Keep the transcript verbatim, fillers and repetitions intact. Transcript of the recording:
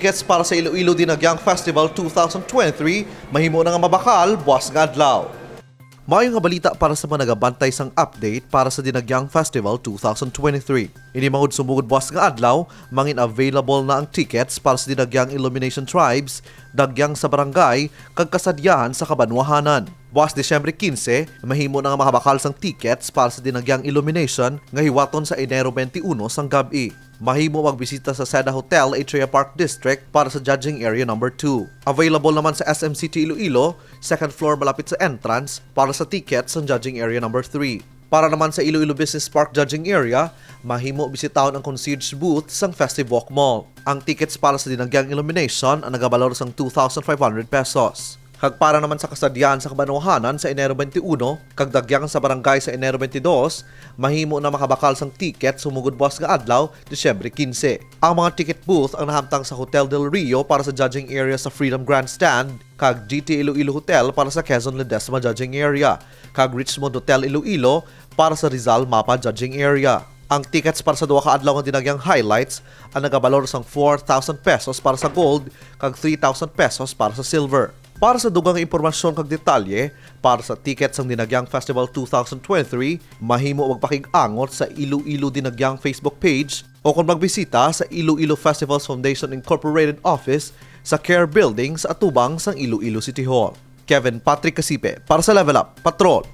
Tickets para sa Iloilo Dinagyang Festival two thousand twenty-three mahimo na nga mabakal buas nga adlaw. Maayo nga balita para sa mga nagabantay sang update para sa Dinagyang Festival two thousand twenty-three. Ini mangud sumugod buas nga adlaw, mangin available na ang tickets para sa Dinagyang Illumination Tribes, Dagyang sa Barangay, kag Kasadyahan sa Kabanwahanan. Buas Disyembre quince, mahimo na nga makabakal sang tickets para sa Dinagyang Illumination nga hiwaton sa Enero twenty-one sang gab-i. Mahimo magbisita sa Seda Hotel, Atria Park District para sa Judging Area Number two. Available naman sa S M City Iloilo, second floor malapit sa entrance para sa tickets sang Judging Area Number three. Para naman sa Iloilo Business Park Judging Area, mahimo bisitahon ang concierge booth sang Festive Walk Mall. Ang tickets para sa Dinagyang Illumination ang nagabalor sang two thousand five hundred pesos. Kag para naman sa Kasadyahan sa Kabanwahanan sa Enero twenty-one kag Dagyang sa Barangay sa Enero twenty-dos, mahimo na makabakal sang ticket sumugod buas nga adlaw, Disyembre quince. Ang mga ticket booth ang nahamtang sa Hotel Del Rio para sa judging area sa Freedom Grandstand, kag G T Iloilo Hotel para sa Quezon Ledesma judging area, kag Richmond Hotel Iloilo para sa Rizal Mapa judging area. Ang tickets para sa duha ka adlaw nga Dinagyang Highlights ang nagabalor sang four thousand pesos para sa gold kag three thousand pesos para sa silver. Para sa dugang nga impormasyon kag detalye, para sa ticket sang Dinagyang Festival two thousand twenty-three, mahimo magpakig-angot sa Iloilo Dinagyang Facebook page o kon magbisita sa Iloilo Festivals Foundation Incorporated office sa Care Building sa atubang sang Iloilo City Hall. Kevin Patrick Casipe para sa Level Up Patrol.